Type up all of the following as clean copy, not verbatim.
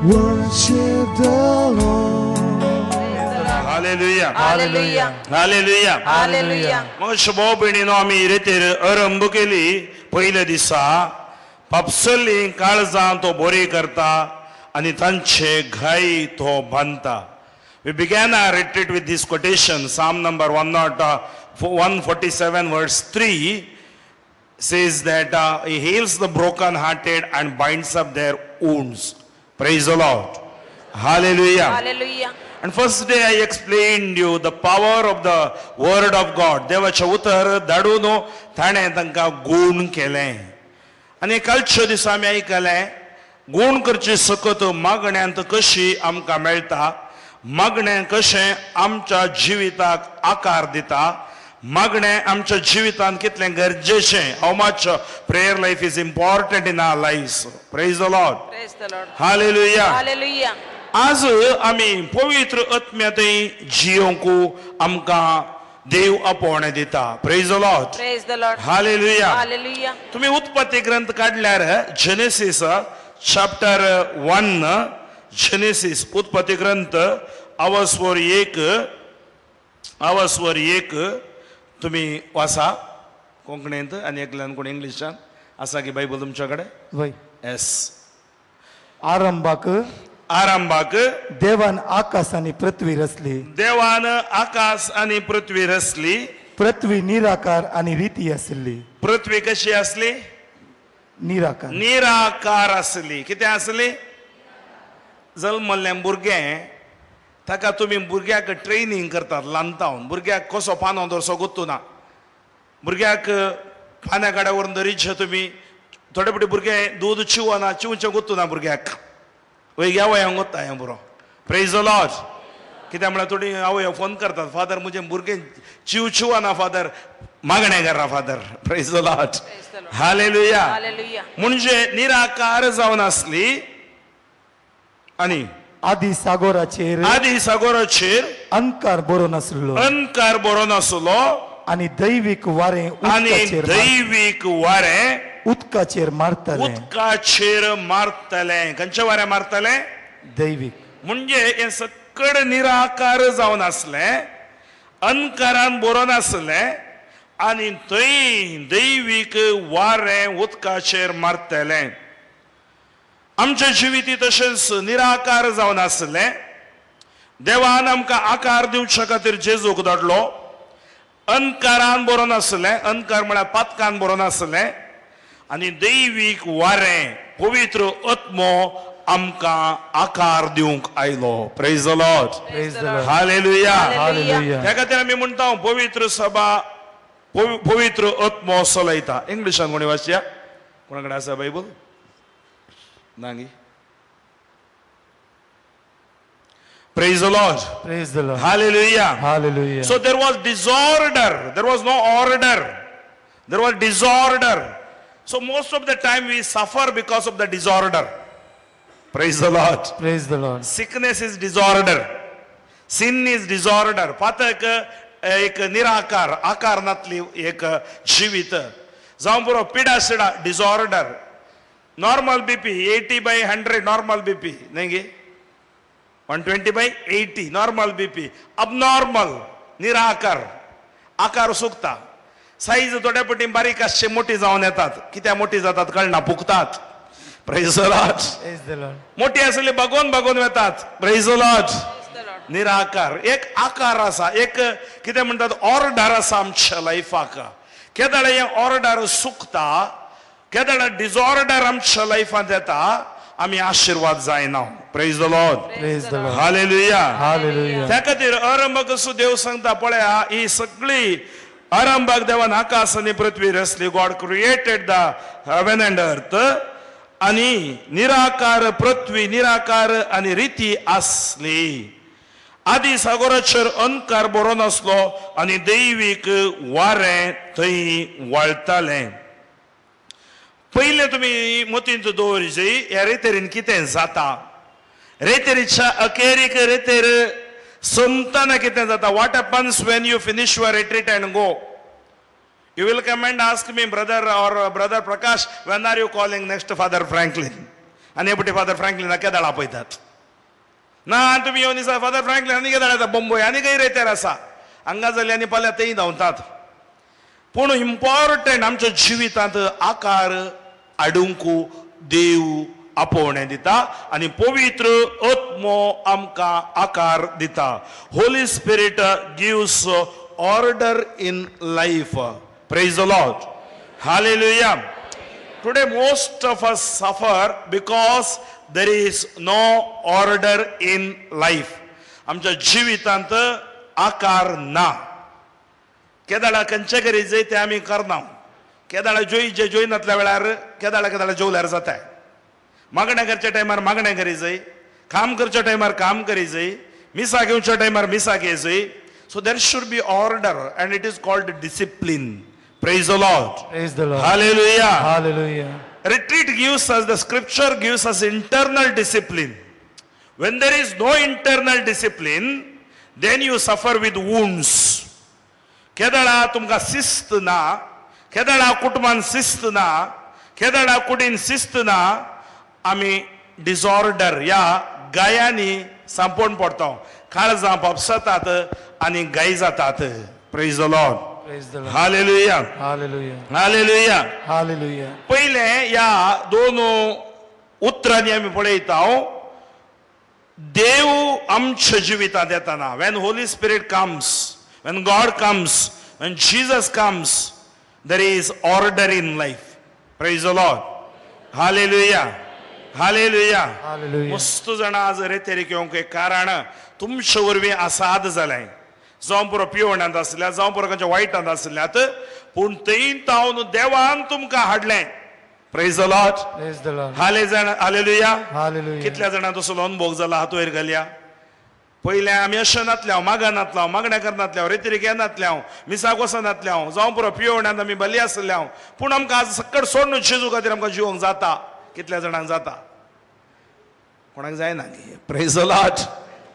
Worship the Lord. Hallelujah. Hallelujah. Hallelujah. Hallelujah. मग शुभो भयणीनो आमी रेतेर आरंभ केली पयल्या दिसा पापसली काळजां तो बरी करता आनी तांचे घाई तो बांदता. We began our retreat with this quotation, Psalm number 147 verse 3 says that he heals the broken-hearted and binds up their wounds. Praise the Lord. Hallelujah. Hallelujah. And first day I explained you the power of the word of God. देवाचें उतर धाडून ताणें तांकां गूण केलें. आनी कालच्या दिसा आमी आयकलें गूण करची सकत मागण्यांत कशी आमकां मेळटा, मागणें कशें आमच्या जिविताक आकार दिता, मागणें आमच्या जिवितांत कितलें गरजेचें. How much prayer life is important in our life. Praise the Lord. Praise the Lord. Hallelujah. Hallelujah. आज आमी पवित्र आत्म्यांतय जियोंक आमकां देव आपोवणें दिता. Praise the Lord. Praise the Lord. Hallelujah. Hallelujah. तुमी उत्पत्ती ग्रंथ काडल्यार जेनेसीस चॅप्टर 1, जेनेसीस उत्पत्ती ग्रंथ आवसवर 1, आवसवर 1 तुमी वाचा कोंकणींत आनी एकल्यान कोण इंग्लिशान आसा की बायबल तुमच्या कडेन? वय. येस. आरंभाक आरंभाक देवान आकाश आनी पृथ्वी रचली. देवान आकाश आनी पृथ्वी रचली. पृथ्वी निराकार आनी रिती आसली. पृथ्वी कशी आसली? निराकार. निराकार आसली. कितें आसली? जल्मल्लें भुरगें ताका तुमी भुरग्याक ट्रेनींग करतात ल्हानतावन. भुरग्याक कसो पानो दवरचो गोत्तू ना. भुरग्याक पान्या गाड्या व्हरून दरीचे तुमी थोडे फावटी भुरगें दूद चिवना, चिवचें गोत्तू ना भुरग्याक. वय आवय गोत्ता हें बरो. Praise the Lord. कित्याक म्हळ्यार थोडी आवय फोन करतात, फादर म्हजें भुरगें चिव चिवना फादर, मागणें करा father. Praise the Lord. Hallelujah. Hallelujah. म्हणजे निराकार जावन आसली आनी आदी सागोराचेर, आदी सागोराचेर अंकार बरो नासलो, अंकार बरो नासलो आनी दैवीक वारें आनी दैवीक वारें उदकाचेर मारतलें, उदकाचेर मारतलें. खंयचें वारें मारतलें? दैवीक. म्हणजे हें सकड निराकार जावन आसलें, अंकारान बरो नासलें आनी थंय दैवीक वारें उदकाचेर मारतलें. आमच्या जिविती तशेंच निराकार जावन आसलें. देवान आमकां आकार दिवच्या खातीर जेजूक धाडलो. अंकारान बरो नासलें, अंकार म्हळ्यार पातकान बरो नासलें आनी दैवीक वारें पवित्र आत्मो आमकां आकार दिवंक आयलो. Praise the Lord. Praise the Lord. Hallelujah. Hallelujah. त्या खातीर आमी म्हणटा पवित्र सभा पवित्र आत्मो चलयता. इंग्लिशान कोणी वाचया? कोणा कडेन आसा Bible? नांगी. Praise the Lord. Praise the Lord. Hallelujah. Hallelujah. So there was disorder. There was no order. There was disorder. So most of the time we suffer because of the disorder. Praise the Lord. Praise the Lord. Sickness is disorder. Sin is disorder. पातक एक निराकार, आकार नातली एक जीवित. जावं पुरो पिडा सिडा disorder. Normal BP 80/100 normal BP न्ही गे? 120/80 नॉर्मल बीपी. अबनॉर्मल, निराकार, आकार सुकता. साईज थोड्या पटी बारीक आसचे मोठी जावन येतात. कित्याक मोठी जातात कळना, फुगतात. Praise the Lord. Praise the Lord. मोठी आसली बगोवन बगोवन वेतात. Praise the Lord. निराकार एक आकार आसा, एक कितें म्हणटात ऑर्डर आसा आमच्या लायफाक. केदळे हें ऑर्डर सुकता, केदळे डिसऑर्डर आमच्या लायफांत येता, आमी आशिर्वाद जायना. Praise the Lord. Praise the Lord. Hallelujah. Hallelujah. त्या खातीर आरंभाक कसो देव सांगता पळया, ही सगळी आरंभाक देवान आकाश आनी पृथ्वी रचली. God created the heaven and earth. आनी निराकार पृथ्वी, निराकार आनी रिती आसली. आदी सागोराचेर अंधकार बरो नासलो आनी दैवीक वारें थंय वळटालें. पयलें तुमी मतींत दवरची, ह्या रेतेरीन कितें जाता. रेतेरीच्या अखेरीक रेतेर सोंपतना कितें जाता. What happens when you finish your retreat and go? You will come and ask me, brother or brother Prakash, when are you calling next Father Franklin? आनी हे पटी फादर फ्रँकलिना केदाळ आपयतात ना तुमी येवन दिसा फादर फ्रँकलिन आनी केदाळ येता बंबय आनी खंय रेतेर आसा हांगा जाल्ले आनी फाल्यां तेय धांवतात. पूण इम्पॉर्टंट आमच्या जिवितांत आकार हाडूंक देव आपोवणें दिता आनी पवित्र आत्मो आमकां आकार दिता. Holy Spirit gives order in life. Praise the Lord. Hallelujah. Today most of us suffer because there is no order in life. आमच्या जिवितांत आकार ना. केदाळा खंयचे करी जाय तें आमी करना. केदाळा जोय जे जोय नातल्या वेळार केदाळा केदाळा जेवल्यार जाता. मागण्या करच्या टायमार मागण्या करी जाय, काम करच्या टायमार काम करी जाय, मिसा घेवच्या टायमार मिसा घे जाय. So there should be order and it is called discipline. Praise the Lord. Praise the Lord. Hallelujah. Hallelujah. Retreat gives us, the scripture gives us internal discipline. When there is no internal discipline, then you suffer with wounds. केदळा तुमकां शिस्त ना, केदळा कुटुंबान शिस्त ना, केदळा कुडीन शिस्त ना, आमी disorder ह्या गायांनी सांपोवन पडटा. काळजां पापसतात आनी गाय जातात. Praise the Lord. Praise the Lord. Hallelujah. Hallelujah. Hallelujah. Hallelujah. पयलें ह्या दोन उतरांनी आमी पळयता देव आमच्या जिवितांत येताना, when Holy Spirit comes, when God comes, when Jesus comes, there is order in life. Praise the Lord. Hallelujah. Hallelujah. Hallelujah. मस्त जाणां आज रेतेरीक येवंक एक कारण तुमचे वरवीं आसाद जालें. जावं पुरो पिवणांत आसल्या, जावं पुरो खंयच्या वायटांत आसल्यात, पूण थंय तावन देवान तुमकां हाडलें. Praise the Lord. Praise the Lord. Hallelujah. Hallelujah. कितल्या जाणां तसो अनुभव जाला हात वयर घालया. पयलें आमी अशें नातले, मागा नातलो, मागण्या करनातले, रेतिरीक येनातले, मिसाक वचनातले, जावं पुरो पिवणांत आमी बली आसले, पूण आमकां आज सक्कड सोडून जेजू खातीर आमकां जिवंक जाता. कितल्या जाणांक जाता? कोणाक जायना. Praise the Lord.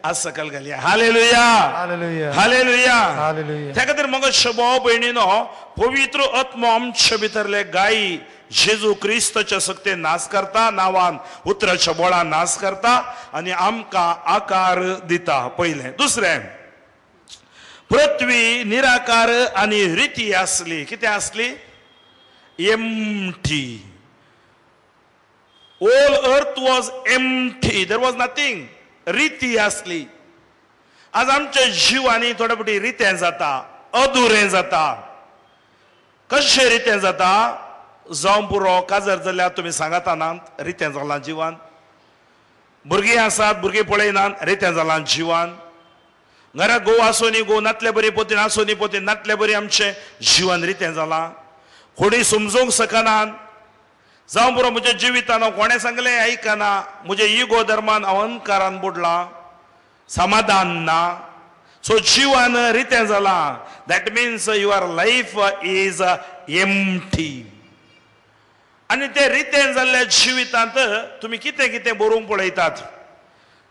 आज सकल घालया. हालेलुया. हालेलुया. हालेलुया. हालेलुया. त्या खातीर मग भाव भयणीनो, पवित्र आत्मो आमचे भितरले गायी जेजू क्रिस्ताच्या सक्ते नाश करता, नांवान उतराच्या बोळान नाश करता आनी आमकां आकार दिता. पयलें. दुसरें, पृथ्वी निराकार आनी रिती आसली. कितें आसली? Empty. All earth was empty, there was nothing. रिती आसली. आज आमच्या जिवांनी थोडे फावटी रितें जाता, अधुरें जाता. कशें रितें जाता? जावं पुरो काजर जाल्यार तुमी सांगाता नात, रितें जालां जिवान. भुरगीं आसात, भुरगीं पळयनात, रितें जालां जिवान. घरा घोव आसूनी घोव नातले बरी, पोतीन आसूनी पोतीन नातले बरी, आमचें जिवन रितें जालां. कोणी समजूंक शकनात. जावं पुरो म्हज्या जिवितान हांव कोणें सांगलें आयकना, म्हज्या इगो धर्मान हांव अहंकारान बुडलां, समाधान ना. सो जिवन रितें जालां. That means your life is empty. आनी ते रितें जाल्ल्या जिवितांत तुमी कितें कितें बरोवंक पळयतात.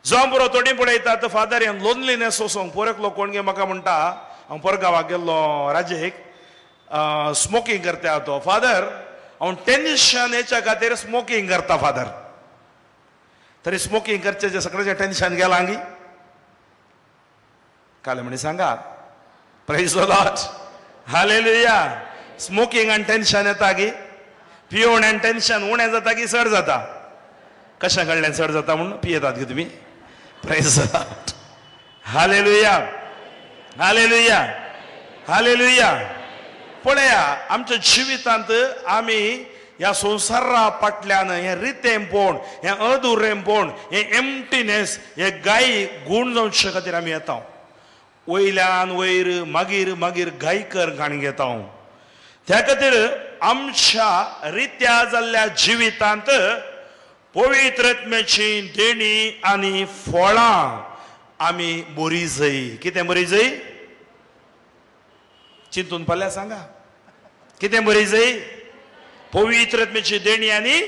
जावं पुरो थोडीं पळयतात, फादर हें लोनलीनेस वचोंक. पोर एकलो कोण गे म्हाका म्हणटा, हांव परगांवाक गेल्लो राजेक, स्मोकींग करता तो. फादर हांव टेन्शन हेच्या खातीर स्मोकींग करता फादर. तरी स्मोकींग करचें सगळ्याचें टेन्शन गेलां गी? काल म्हणी सांगा. Praise the Lord. Hallelujah. Smoking आनी टेन्शन येता गी? पियोवन आनी टेन्शन उणें जाता की चड जाता? कशें कडल्यान चड जाता म्हणून पियेतात गी तुमी? Praise the Lord. Hallelujah. Hallelujah. Hallelujah. पळया आमच्या जिवितांत आमी ह्या संवसारा फाटल्यान हें रितेंपण, हें अधुरेंपण, हें एम्प्टीनेस, हे गाय गूण जावचे खातीर आमी येता. वयल्यान वयर मागीर मागीर गायकर काणी घेता. त्या खातीर आमच्या रित्या जाल्ल्या जिवितांत पवित्र आत्म्याची देणी आनी फळां आमी बरी जाय. कितें बरी जाय? चिंतून पळया सांगा, कितें बरी जाय? पवित्र आत्म्याची देणी आनी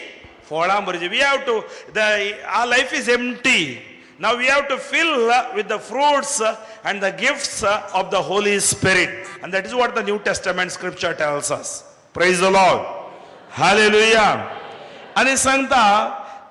फळां बरी जाय. We have to the our life is empty. Now we have to fill with the fruits and the gifts of the Holy Spirit. And that is what the New Testament scripture tells us. Praise the Lord. Hallelujah. आनी सांगता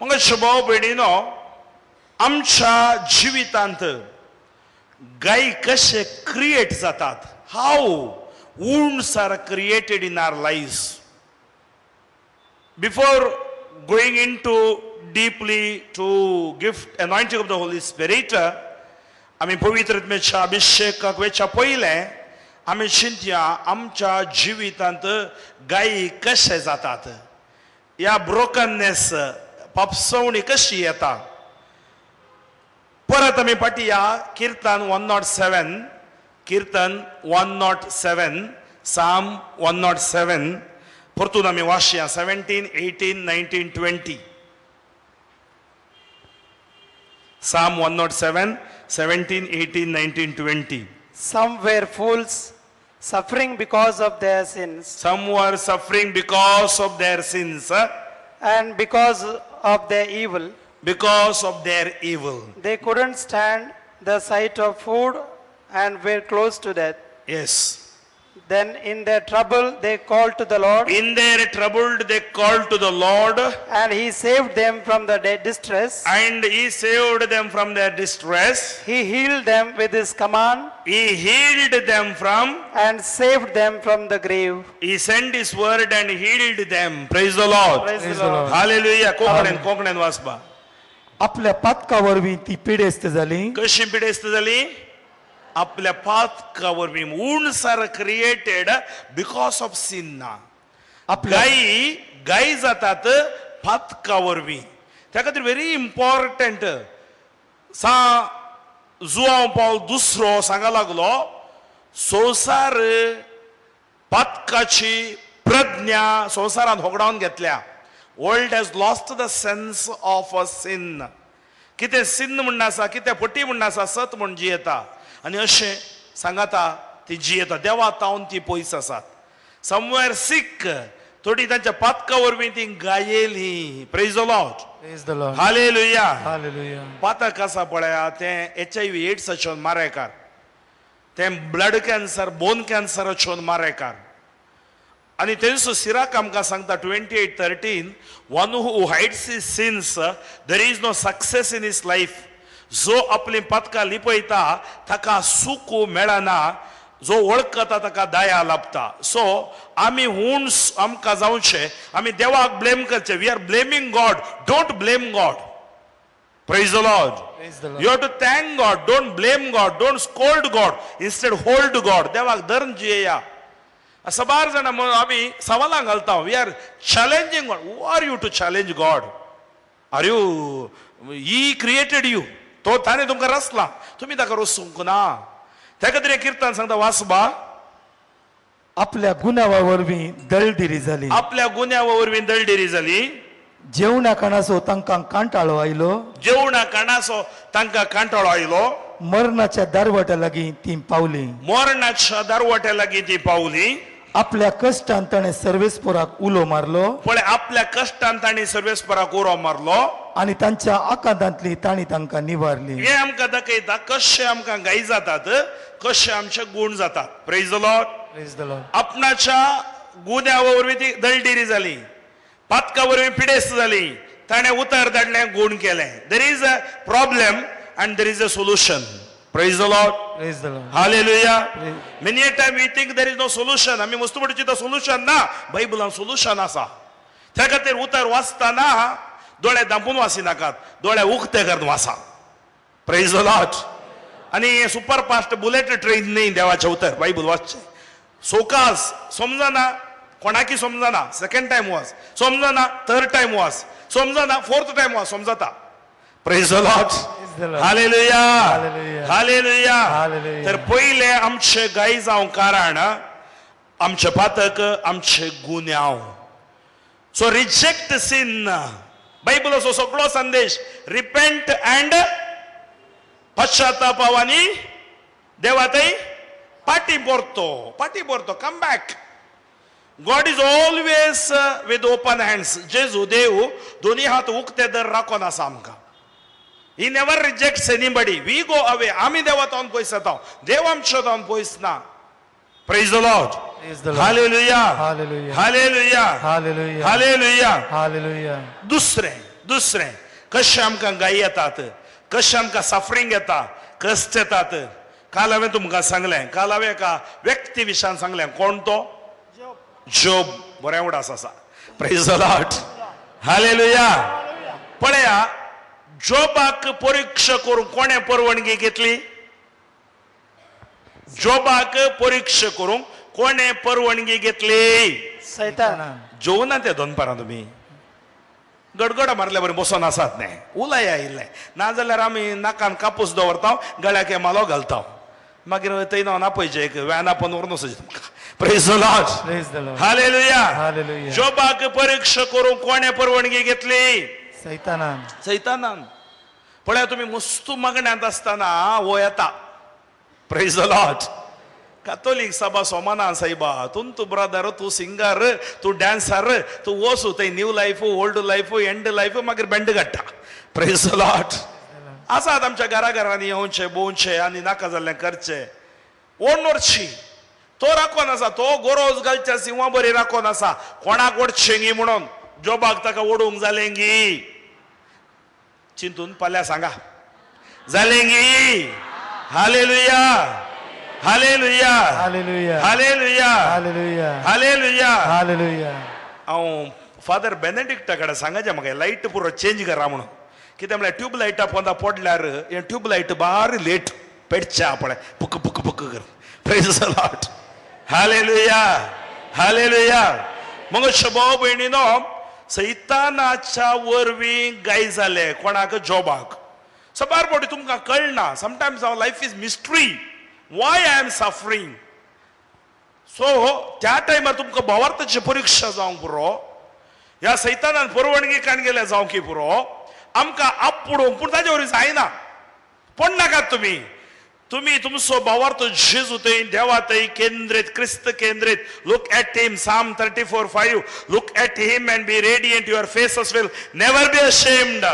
मग भाव भयणीनो, आमच्या जिवितांत गाय कशे create जातात, how wounds are created in our life. Before going into deeply to gift anointing of the Holy Spirit, आमी पवित्र आत्म्याच्या अभिषेकाक वेच्या पयलें आमी चिंतया आमच्या जिवितांत गायी कशे जातात, ह्या ब्रोकननेस पापसवणी कशी येता. परत आमी फाटी या Kirtan 107, Kirtan 107, Psalm 107 परतून आमी वाचया 17, 18, 19, 20. Psalm 107, 17, 18, 19, 20. Some were fools, suffering because of their sins. Some were suffering because of their sins. And because of their evil. Because of their evil. They couldn't stand the sight of food and were close to death. Yes. Then in their trouble they called to the Lord. In their trouble they called to the Lord. And he saved them from the distress. And he saved them from their distress. He healed them with his command. He healed them from. And saved them from the grave. He sent his word and healed them. Praise the Lord. Praise the Lord. Hallelujah. Konkanen Konkanen वाचपा. आपल्या पातका वरवीं ती पिडेस्त जाली. कशी पिडेस्त जाली? आपल्या पातका वरवीं. Wounds are created because of sin. गायी गायी जातात पातका वरवीं. त्या खातीर व्हेरी इम्पॉर्टंट. सा जुआंव पावल दुसरो सांगा लागलो, संवसार पातकाची प्रज्ञा संवसारान होगडावन घेतल्या. World has lost the sense of a sin. कितें सिन म्हण आसा, कितें फटी म्हण आसा, सत म्हण जियेता आनी अशें सांगाता ती जियेता. देवा तावन ती पयस आसात. समवेर सीक, थोडी तांच्या पातका वरवीं ती गायेली. Praise the Lord. Praise the Lord. Hallelujah. Hallelujah. पातक आसा पळया तें HIV एड्साचेर मारेकार, तें ब्लड कॅन्सर, बोन कॅन्सराचेर मारेकार. आनी तेंचो सिराक आमकां सांगता 28:13, one who hides his sins there is no success in his life. जो आपली पातकां लिपयता ताका सूख मेळना, जो वळखता ताका दया लाभता. सो आमी हुंड्स आमकां जावचे, आमी देवाक ब्लेम करचे. We are blaming God. Don't blame God. Praise the Lord. You have to thank God. Don't blame God. Don't scold God. Instead hold God. देवाक धरून जियेया. सबार जाणां आमी सवालां घालता. We are challenging God. Who are you to challenge God? Are you he created you. तो ताणें तुमकां रचला, तुमी ताका रचूंक ना. त्या खातीर हें किर्तन सांगता वाचबा. आपल्या गुन्यांवा वरवीं दळदिरी जाली. आपल्या गुन्यांवा वरवीं दळदिरी जाली. जेवणा खाणाचो तांकां कांटाळो आयलो. जेवणा खाणाचो तांकां कांटाळो आयलो. मरणाच्या दारवट्या लागीं ती पावली. मरणाच्या दारवट्या लागीं ती पावली. आपल्या कश्टान ताणें सर्वेस्पराक उलो मारलो. पळय, आपल्या कश्टान ताणें सर्वेस्पराक उलो मारलो आनी तांच्या आकांतांतली तांणी तांकां निवारली. हें आमकां दाखयता कशे आमकां गाय जातात, कशे आमचे गूण जातात. Praise the Lord. Praise the Lord. आपणाच्या गुन्यांवा वरवीं ती दळडिरी जाली, पातका वरवीं पिडेस्त जाली, ताणें उतर धाडलें, गूण केलें. There is a problem and there is a solution. Praise the Lord. Praise the Lord. Hallelujah. Many a time we think there is no solution. आमी वस्तू पडची सोल्युशन ना, बायबलान सोल्युशन आसा. त्या खातीर उतर वाचतना दोळे धांपून वाचिनाकात, दोळे उक्ते करून वाचा. Praise the Lord. आनी सुपर फास्ट बुलेट ट्रेन न्ही देवाचें उतर, बायबल वाचचें सोकास. समजना कोणाकी समजना, सेकंड टायम वाच, समजना थर्ड टायम वाच, समजना फोर्थ टायम वाच, समजता. Praise the Lord. Hallelujah. Hallelujah. तर पयले आमचे गाय जावं कारण आमचे पातक, आमचे गुन्यांव. सो रिजेक्ट सिन. बायबलाचो सगळो संदेश रिपेंट अँड पश्चाताप आनी देवा थंय पाटी परतो, पाटी परतो, come back. God is always with open hands. जेजू देव दोन्ही हात उक्ते दर राखून आसा आमकां. He never rejects anybody. We go away. आमी देवा तावन पयस जाता, देव आमच्या तावन पयस ना. Praise the Lord. Praise the Lord. Hallelujah. Hallelujah. Hallelujah. Hallelujah. Hallelujah. Hallelujah. दुसरें कशें आमकां गाय येतात, कशें आमकां सफरींग येता, कश्ट येतात. काल हांवें तुमकां सांगलें, काल हांवें एका व्यक्ती विशयान सांगलें. कोण तो? जोब. बरें उडास आसा. Praise the Lord. Hallelujah. पळया, जोबाक परिक्षा करूंक कोणें परवानगी घेतली? जोबाक परिक्षा करूंक कोणें परवानगी घेतली? सैतान. जेवना ते दनपारां तुमी गडगडा मारल्या बरें बसोन आसात न्ही, उलया इल्लें, नाजाल्यार आमी नाकान कापूस दवरता, गळ्याक मालो घालता, मागीर थंय ना आपयचें एक व्हॅन आपोवन व्हरून वचचें तुमकां. Praise the Lord. Praise the Lord. Hallelujah. Hallelujah. जोबाक परिक्षा करूंक कोणें परवानगी घेतली? सैतानान. सैतानान. पळया, तुमी मस्तू मागण्यांत आसतना हो येता. Praise the Lord. कातोलीक सभा सोमाना सायबा, तुंतू ब्रदर, तूं सिंगर, तूं डान्सर, तूं वचू थंय new life, old life, end life, मागीर बँड काडटा. Praise the Lord. आसात आमच्या घरा घरांनी येवचें भोंवचें आनी नाका जाल्लें करचें. ओडची तो राखोन आसा, तो गोरोज घालच्या सिंवा बरी राखोन आसा, कोणाक ओडचें गी म्हणून. जोबाक ताका ओडूंक जालें गी? चिंतून पाल्या सांगा, जालें गी? Hallelujah. Hallelujah. Hallelujah. Hallelujah. Hallelujah. Hallelujah. Hallelujah. हांव फादर बेनेडिक्टा कडेन सांगाचें म्हाका लायट पुरो चेंज करा म्हणून. कितें म्हळ्यार ट्यूबलायटा पोंदा पडल्यार हें ट्यूबलायट बारी लेट पेटच्या पळय, पुक पुक पुक कर. Praise the Lord. Hallelujah. Hallelujah. मग भाव भयणीनो, सैतानाच्या वरवीं गाय जाले कोणाक? जोबाक. सबार फावटी तुमकां कळना, sometimes our life is mystery, why I am suffering. So त्या टायमार तुमकां भावार्थाची परिक्षा जावंक पुरो, ह्या सैतानान परवानगी काण गेल्या जावंक की पुरो, आमकां आपडूंक, पूण ताजे वरवीं जायना. पडनाकात तुमी, तुमी तुमचो भावार्थ जेजू थंय, देवा थंय केंद्रीत, क्रिस्त केंद्रीत. Look at him, Psalm 34:5. Look at him and be radiant, your faces will never be ashamed.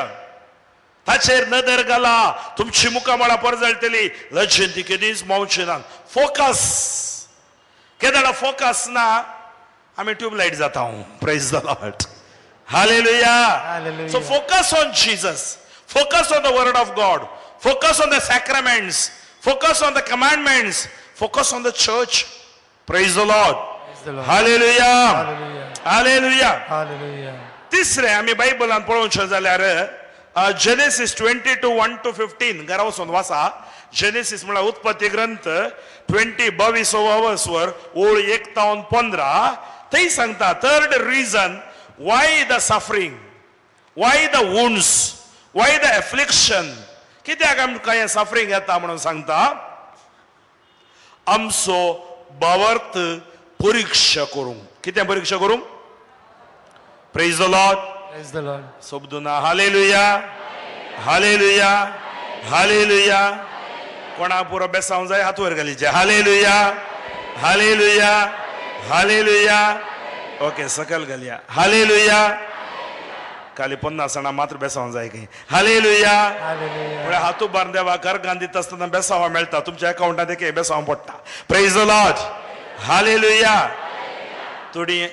ताचेर नदर घाला, तुमची मुखामळां परजळटली, लजेन ती केदीच मावची ना. फोकस केदाडा फोकस ना, आमी ट्यूबलायट जाता. Praise the Lord. Hallelujah. Hallelujah. So focus on Jesus, focus on the word of God, focus on the sacraments, focus on the commandments, focus on the church. Praise the Lord. Praise the Lord. Hallelujah. Hallelujah. Hallelujah. Hallelujah. तिसरें आमी बायबलान पळोवचें जाल्यार Genesis 22:1-15 घरा वचून वाचा. Genesis म्हळ्यार उत्पत्ती ग्रंथ 22 वर ओळ 1-15 थंय सांगता third reason why the suffering, why the wounds, why the affliction, कित्याक आमकां हें सफरींग येता म्हणून सांगता. आमचो भावार्थ परिक्षा करूंक. कितें परिक्षा करूंक? Praise the Lord. Praise the Lord. सोबदुना. Hallelujah. Hallelujah. Hallelujah. कोणा पुरो बेसावंक जाय हात वयर घालीचे. हालेलुया. हालेलुया. हालेलुया. ओके, सकयल घालया. हालेलुया. खाली 50 जाणां मात्र बेसावंक जाय खंय. हालेलुया. हालेलुया. म्हळ्यार हातू बार देवा घर दिता आसतना बेसांव मेळटा, तुमच्या अकावंटांत एक बेसांव पडटा. Praise the Lord. Hallelujah. थोडी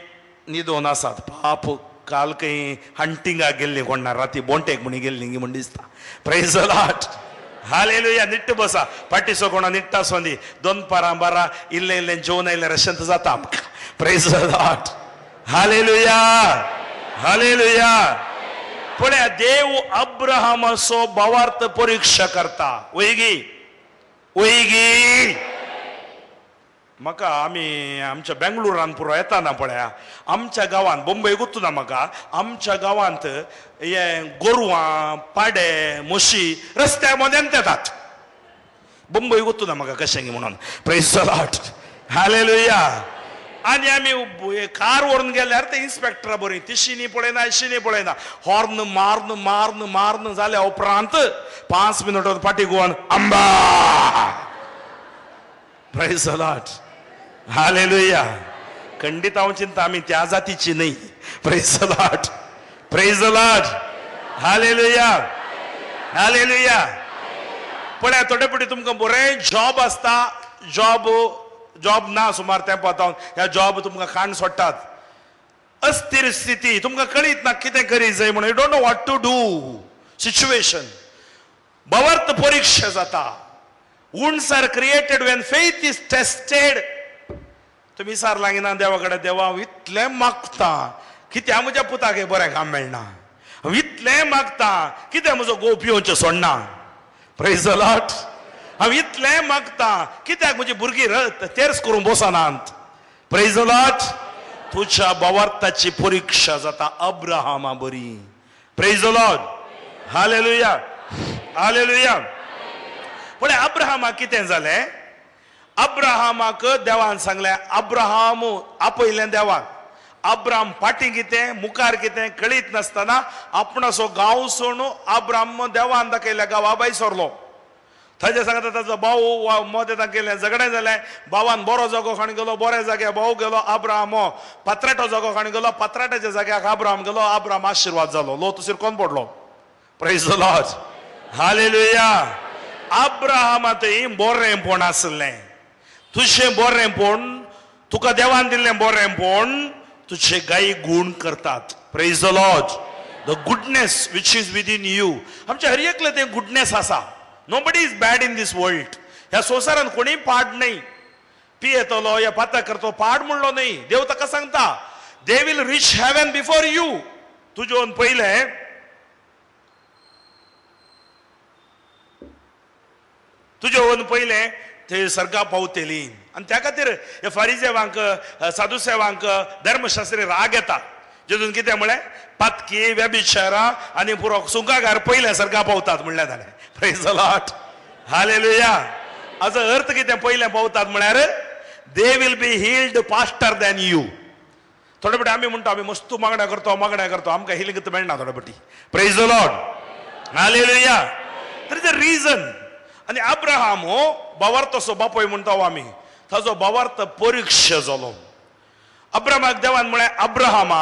न्हिदोन आसात पाप, काल खंय हंटिंगाक गेल्ली कोण ना, राती बोंटेक म्हण गेल्ली म्हण दिसता. Praise the Lord. Hallelujah. निट्ट बसा, पाटीचो कोणा निट्ट आसूं दी, दनपारां बारा इल्लें इल्लें जेवण आयलें रशंत जाता आमकां. Praise the Lord. Hallelujah. Hallelujah. पळया, देव अब्राहमाचो भावार्थ परिक्षा करता. वयगी वयगी म्हाका आमी आमच्या बेंगलोरान पुरो येताना पळया, आमच्या गांवांत, बोंबय गुत्तुना म्हाका, आमच्या गांवांत हे गोरवां, पाडे, म्हशी रस्त्या मदेंत येतात. बोंबय गुत्तुना म्हाका कशें म्हणून. Praise the Lord. Hallelujah. आनी आमी कार व्हरून गेल्यार ते इन्स्पेक्टरा बरी तिशींनी पळयना, अशींनी पळयना, हॉर्न मार्न मार्न मार्न जाल्या उपरांत 5 मिनटां फाटी गोवन आंबा. Praise the Lord. Hallelujah. खंडीत हांव चिंता आमी त्या जातीची न्हय. Praise the Lord. Praise the Lord. Hallelujah. Hallelujah. पळया, थोडे फावटी तुमकां बरें जॉब आसता, जॉब जॉब ना सुमार तेंपा जावन ह्या जॉब तुमकां खाण सोडटात. अस्थिर स्थिती, तुमकां कळीत ना कितें करीत जाय म्हणून, you don't know what to do situation. भावार्थ परिक्षा जाता. Wounds are created when faith is tested. तुमी सार लागना देवा कडेन, देवा हांव इतलें मागता कित्याक म्हज्या पुताक हें बरें काम मेळना, हांव इतलें मागता कित्याक म्हजो घोव पिवचें सोडना. Praise the Lord. हांव इतलें मागता कित्याक म्हजी भुरगीं तेर्स करूंक बसनात. Praise the Lord. तुज्या भावार्थाची परिक्षा जाता अब्राहमा बरी. Praise the Lord. Hallelujah, hallelujah. पण अब्राहमाक कितें जालें? अब्राहमाक देवान सांगलें, अब्राहम आपयलें देवान. अब्राहम फाटीं कितें मुखार कितें कळीत नासतना आपणाचो गांव सोडून अब्राहम देवान दाखयल्या गांवा भायर सरलो. थंय सांगता ताजो भाव मदें तांगेलें झगडें जालें. भावान बरो जागो खाण गेलो, बऱ्या जाग्यार भाव गेलो. अब्राहम पत्राटो जागो खाण गेलो, पत्राट्याच्या जाग्याक अब्राहम गेलो. अब्राहम आशिर्वाद जालो, लोत शिरकोन पडलो. Praise the Lord. Hallelujah. अब्राहमा थंय बरेंपण आसलें. तुजें बरेंपण, तुका देवान दिल्लें बरेंपण तुजे गायी गूण करतात. Praise the Lord. The goodness which is within you. आमच्या हर एकले तें गुडनेस आसा. Nobody is bad in this world. ह्या संवसारान कोणीय पाड न्हय. पियेतलो या पाता करतो पाड म्हणलो न्हय. देव ताका सांगता, they will reach heaven before you. तुजे पयलें तुजे ओन पयलें ते सर्गा पावतली. आनी त्या खातीर ह्या फारिजेवांक, साधुसेवांक, धर्मशास्त्री राग येता. जेजून कितें म्हळें? पातकी, व्यभिचारां आनी पुरो सुंकागार पयलें सर्गा पावतात म्हणलें ताणें. Praise the Lord. Hallelujah. हाचो अर्थ कितें? पयलें पावतात म्हळ्यार they will be healed faster than you. थोडे फावटी आमी म्हणटा आमी मस्तू मागण्या करतो, मागण्या करतो, आमकां हिलिंग मेळना थोडे फावटी. Praise the Lord. Hallelujah. There is a reason. आनी अब्राहम हो भावार्थाचो बापूय म्हणटा आमी. ताजो भावार्थ परिक्षा जालो. अब्राहमाक देवान म्हळें, अब्राहमा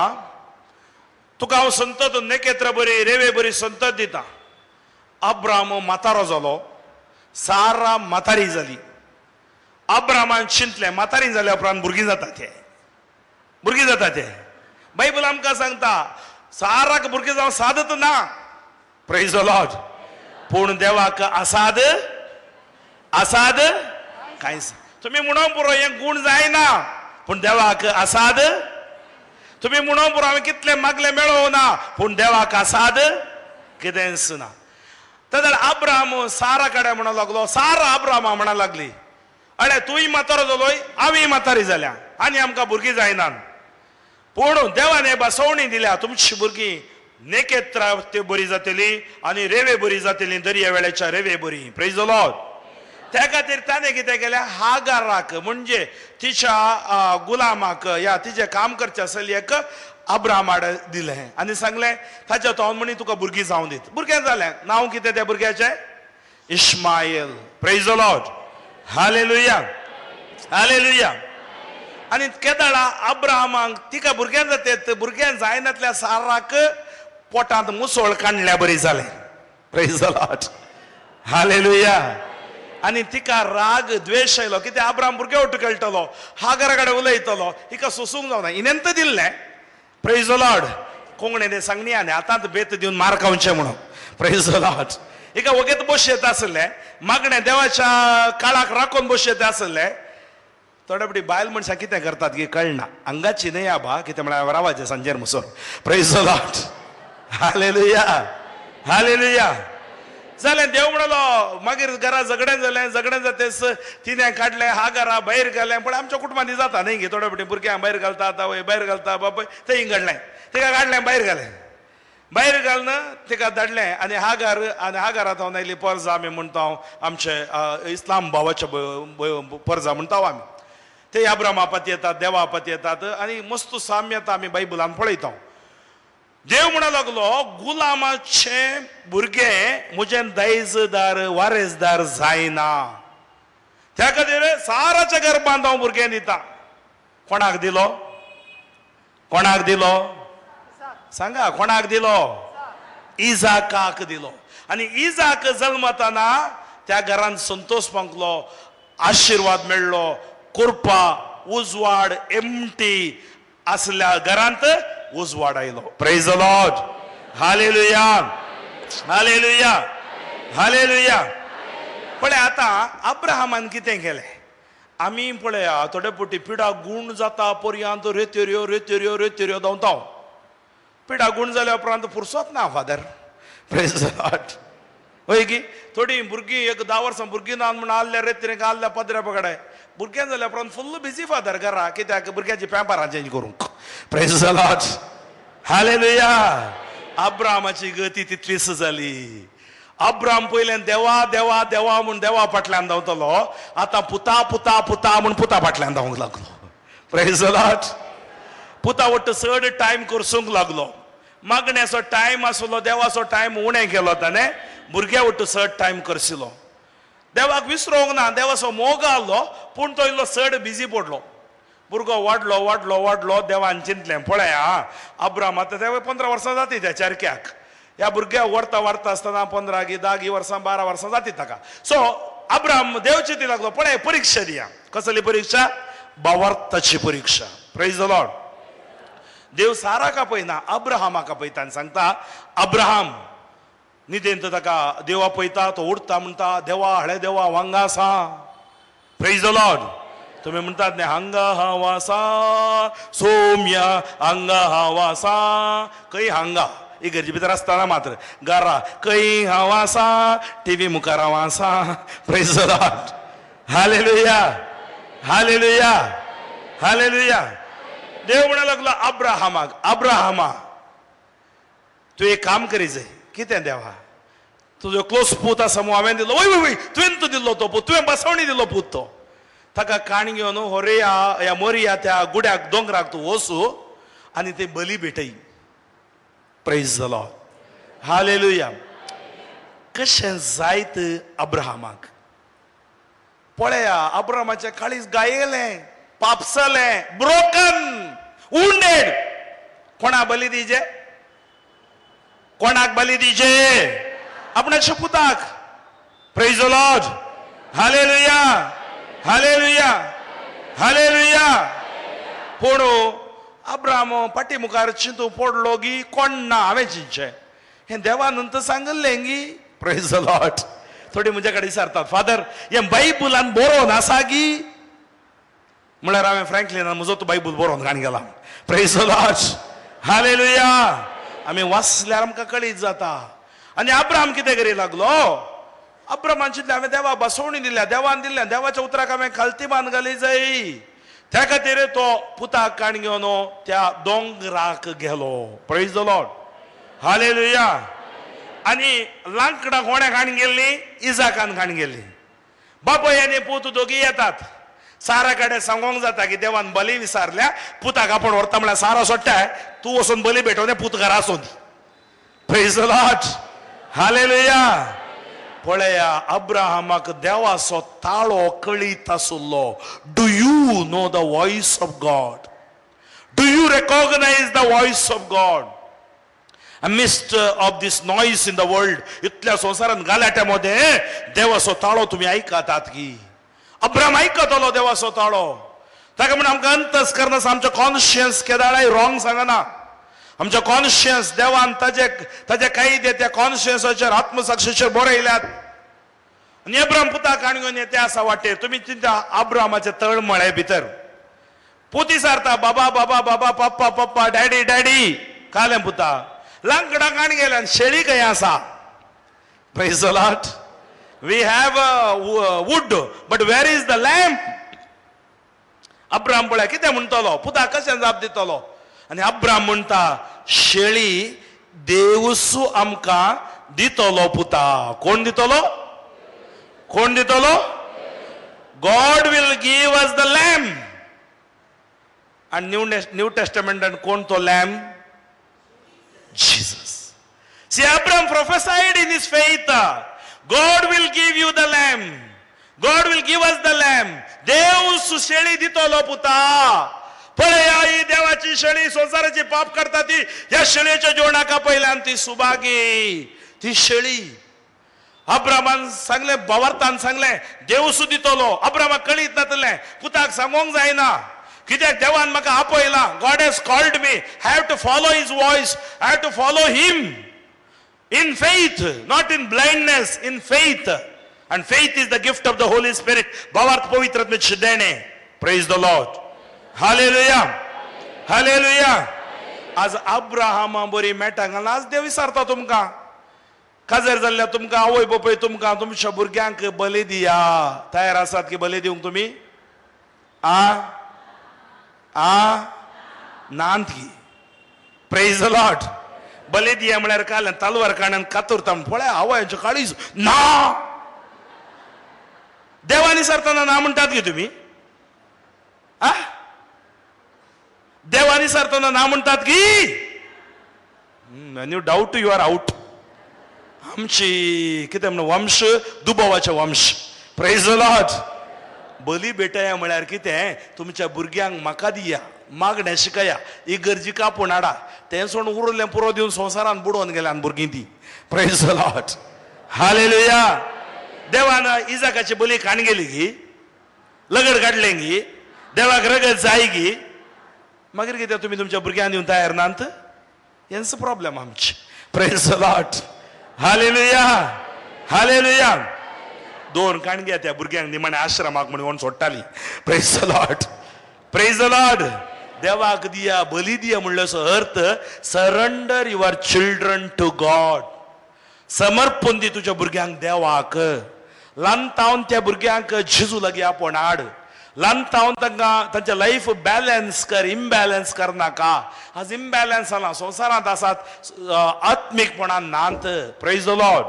तुका हांव संतत नेकेत्र बरी रेवे बरी संतत दिता. अब्राहम म्हातारो जालो, सारा म्हातारी जाली. अब्राहमान चिंतलें, म्हातारी जाल्या उपरांत भुरगीं जाता ते, भुरगीं जाता ते. बायबल आमकां सांगता साराक भुरगीं जावं सादत ना. Praise the Lord. पूण देवाक आसाद आसाद कांयच. तुमी म्हणून पुरो हें गूण जायना, पूण देवाक आसाद. तुमी म्हणून पुरो हांवें कितलें मागलें मेळोवना, पूण देवाक आसाद कितेंच ना. तेन्ना अब्राहम सारा कडेन म्हणूंक लागलो. सारा अब्राहमा म्हणूंक लागली, अरे तूंय म्हातारो जालोय, हांवूय म्हातारी जाल्या आनी आमकां भुरगीं जायनात. पूण देवान हे बसवणी दिल्या, तुमची भुरगीं नेकेत्रा ते बरी जातली आनी रेवे बरी जातली, दर्या वेळेच्या रेवे बरी. Praise the Lord. त्या खातीर ताणें कितें केलें? हागाराक म्हणजे तिच्या गुलामाक या तिचें काम करचें चलयेक अब्राहमा दिलें आनी सांगलें ताच्या तोंड म्हणी तुका भुरगीं जावं दीत. भुरगें जालें. नांव कितें त्या भुरग्याचें? Ishmael. Praise the Lord. Hallelujah, hallelujah. आनी केदाळा अब्राहमाक तिका भुरगें जातात, भुरगें जायनातल्या साराक पोटांत मुसळ काडल्या बरी जालें. Praise the Lord. Hallelujah. आनी तिका राग द्वेश आयलो. कितें? अब्राहम भुरगे वट खेळटलो, हागरा कडेन उलयतलो, हिका सोसूंक जावना. हिणें दिल्लें. Praise the Lord. कोंकणी तें सांगणी आनी आतांच बेत दिवन मार खावचें म्हणून. Praise the Lord. हिका वगेत बशयत आसलें, मागणें देवाच्या काळाक राखून बशयत आसलें. थोडे फावटी बायल मनशां कितें करतात की कळना. हांगाची न्हय आबा, कितें म्हळ्यार रावाचें सांजेर मुसोर. Praise the Lord. Hallelujah, hallelujah. जालें. देव म्हणलो मागीर घरा झगडें जालें. झगडें जातेच तिणें काडलें, हागरा भायर घालें. पण आमच्या कुटुंबांनी जाता न्ही गे, थोडे फावटी भुरग्यांक भायर घालता, आवय भायर घालता, बापूय तें घडलें. तिका काडलें, भायर घालें. भायर घालून तिका धाडलें आनी हागार आनी हागारा थावन आयली परजा. आमी म्हणटा आमचे इस्लाम भावाचे परजा म्हणटा आमी. ते अब्राहमा पती येतात, देवा पती येतात आनी मस्त साम्यता आमी बायबलान पळयता. देव म्हणूंक लागलो, गुलामाचे भुरगे म्हजें दायजदार वारेसदार जायना. त्या खातीर साराच्या गर्भांत हांव भुरगें दिता. कोणाक दिलो? कोणाक दिलो सांगा? कोणाक दिलो? इजाकाक दिलो. आनी इजाक जल्मताना त्या घरांत संतोष पांकलो, आशिर्वाद मेळ्ळो, कृपा, उजवाड, एमटी, आसल्या घरांत उजवाड आयलो. Praise the Lord. Hallelujah, hallelujah, hallelujah. पळय आतां अब्राहमान कितें केलें आमी पळया थोडे फावटी पिडा गूण जाता पर्यंत रेतेऱ्यो रेतेऱ्यो रेतेऱ्यो धांवता. पिडा गूण जाल्या उपरांत फुरसत ना फादर. Praise the Lord. हय की थोडीं भुरगीं एक 10 वर्सां भुरगीं ना म्हूण आसल्या रेतरेक आसल्या पदऱ्या पकडाय भुरग्यां जाल्या उपरांत फुल्ल बिजी फादर घरा कित्याक भुरग्याची पेपरां चेंज करूंक. Praise the Lord. Hallelujah. अब्रामाची गती तितलीच जाली. अब्राम पयल्यान देवा देवा देवा म्हूण देवा फाटल्यान धांवतलो, आतां पुता पुता पुता म्हूण पुता फाटल्यान धांवंक लागलो. Praise the Lord. पुता वट्ट चड टायम करसूंक लागलो. मागण्याचो टायम आसलो, देवाचो टायम उणें केलो ताणें, भुरग्या वट्ट चड टायम करशिलो. देवाक विसरोंक ना, देवाचो मोग आहलो, पूण तो इल्लो चड बिजी पडलो. भुरगो वाडलो वाडलो वाडलो. देवान चिंतलें पळया अब्राम आतां ते 15 वर्सां जाती त्या चारक्याक, ह्या भुरग्याक व्हरता व्हरता आसतना 15 गी 10 गी वर्सां 12 वर्सां जाती ताका. सो अब्राम देव चिंती लागलो पळय परिक्षा दिया. कसली परिक्षा? भावार्थाची परिक्षा. Praise the Lord. देव साराक आपयना, अब्राहमाक आपयता आनी सांगता अब्राहम. निदेंत ताका देव आपयता, तो उठता म्हणटा देवा हळे देवा वांगा आसा. Praise the Lord. तुमी म्हणटात न्ही हांगा हांव आसा सोम्या हांगा हांव आसा. खंय हांगा? इगर्जे भितर आसतना मात्र घरा खंय हांव आसा, टिवी मुखार हांव आसा. Praise the Lord. Hallelujah, hallelujah, hallelujah. देव म्हणूंक लागलो अब्राहमाक, अब्राहमा तूं एक काम करी जाय. कितें देवा? तुजो क्लोज पूत आसा म्हूण हांवें दिलो. वय वय वय तुवें तो दिल्लो तो पूत, तुवें बसवणी दिल्लो पूत तो. ताका काण घेवन होरेया या मोरिया त्या गुड्याक दोंगराक तूं वचू आनी ते बली भेटय. Praise the Lord. Hallelujah. कशें जायत अब्राहमाक? पळया अब्राहमाचें काळीज गायलें, पापसलें, ब्रोकन, वुंडेड. कोणा बली दिजे? कोणाक बली दिजे? आपणाच्या पुताक. Praise the Lord. Hallelujah, hallelujah, hallelujah. पूण अब्राम फाटी मुखार चिंतू पडलो गी कोण ना हांवें चिंतचें हें देवान तर सांगिल्लें गी. Praise the Lord. थोडी म्हज्या कडेन विचारतात फादर हें बायबलान बरोवन आसा गी? म्हळ्यार हांवें फ्रँकलिनान म्हजो तो बायबल बरोवन घाण गेला. Praise the Lord. Hallelujah. आमी वाचल्यार आमकां कळीत जाता. आनी अब्राम कितें करी लागलो? अब्रामान चिंतलें हांवें देवा बसवणी दिल्या, देवान दिल्या, देवाच्या उतराक हांवें खालती मान घाली जाय. त्या खातीर तो पुताक काण घेवन त्या दोंगराक गेलो. Praise the Lord. Hallelujah. आनी लांकडां कोणें काण गेल्ली? इजाकान काण गेल्ली. बापूय आनी पूत दोगी येतात. सारा कडेन सांगोंक जाता की देवान बली विसारल्या, पुताक आपूण व्हरता म्हळ्यार सारा सोडटाय, तूं वचून बली भेटोवन पूत घरा आसून. Praise the Lord. Hallelujah. पळया अब्राहमाक देवाचो ताळो कळीत आसलो. Do you know the voice of God? Do you recognise the voice of God? Amidst of this noise in the world, इतल्या संवसारांत गालाट्या मदें देवाचो ताळो तुमी आयकतात की? अब्राम आयकतलो देवाचो ताळो. ताका म्हण आमकां अंतस्करण आसा, आमचें कॉन्शियन्स केदाळाय रॉंग सांगना. आमचें कॉन्शियन्स देवान ताजे ताजे कायदे त्या कॉन्शियन्साचेर आत्मसाक्षीचेर बरयल्यात. आनी अब्राम पुताक काण घेवन ते आसा वाटेर. तुमी चिंता अब्रामाचे तळमळे भितर पुती सारता बाबा बाबा बाबा पप्पा पप्पा डॅडी डॅडी. कालें पुता लांकडां काण गेल्यान शेळी खंय आसा? Praise the Lord. We have wood, but where is the lamb? Abraham पळया कितें म्हणटलो, पुताक कशें जाप दितलो? आनी अब्राम म्हणटा शेळी देवसू आमकां दितलो पुता. कोण दितलो? कोण दितलो? God will give us the lamb. आनी न्यू टेस्टमेंटान कोण तो lamb? Jesus. See, Abraham prophesied in his faith, God will give you the lamb. God will give us the lamb. देव शेळी दितलो पुता. पळया ही देवाची शेळी संवसाराची पाप करता ती ह्या शेळयेच्या जेवणाक पयल्यान ती सुभागी ती शेळी. अब्रामान सांगलें, भावार्थान सांगलें देव सु दितलो. अब्रामाक कळीत नातलें, पुताक सांगोंक जायना. कित्याक देवान म्हाका आपयला. God has called me. I have to follow his voice. I have to follow him in faith, not in blindness, in faith. And faith is the gift of the Holy Spirit. भावार्थ पवित्र आत्म्याचे देणे. Praise the Lord. Hallelujah. Hallelujah. आज अब्राहमा बरी मेटांक घालून आज देव विसारता तुमकां. काजार जाल्ल्या तुमकां आवय बापूय तुमकां तुमच्या भुरग्यांक बली दिया. तयार आसात की बली दिवंक तुमी? आ आ नांत की. Praise the Lord. बली दिया म्हळ्यार काल तलवार काडून कातुरता पळय आवयाचें काळीज ना. देवान विसारतना ना म्हणटात की तुमी? आ देवान विसारतना ना म्हणटात की? You doubt you are out. आमची कितें म्हणून वंश दुबावाचे वंश. Praise the Lord. बली भेटया म्हळ्यार कितें? तुमच्या भुरग्यांक म्हाका दिया, मागणें शिकया, इगर्जी कापून हाडा. तें सोडून उरलें पुरो दिवन संवसारान बुडोवन गेल्यान भुरगीं ती. Praise the Lord. Hallelujah. देवान इजाकाची बली काण गेली गी, लगड काडलें गी, देवाक रगत जाय गी, मागीर कितें तुमी तुमच्या भुरग्यांक दिवन तयार नात? हेंच प्रॉब्लेम आमचे. Praise the Lord. Hallelujah. Hallelujah. दोन काणग्या त्या भुरग्यांक निमाणे आश्रमाक म्हणून सोडटाली. Praise the Lord. Praise the Lord. देवाक दिया बली दिया म्हणल्याचो अर्थ surrender your children to God. समर्पण दी तुज्या भुरग्यांक देवाक. ल्हान तावन त्या भुरग्यांक जेजू लागीं आपोवन हाड. ल्हान तावन तांकां तांचें लायफ बॅलन्स कर, इम्बॅलन्स करनाका. आज इम्बॅलन्स जाला संवसारांत आसात, आत्मीकपणान नात. Praise the Lord.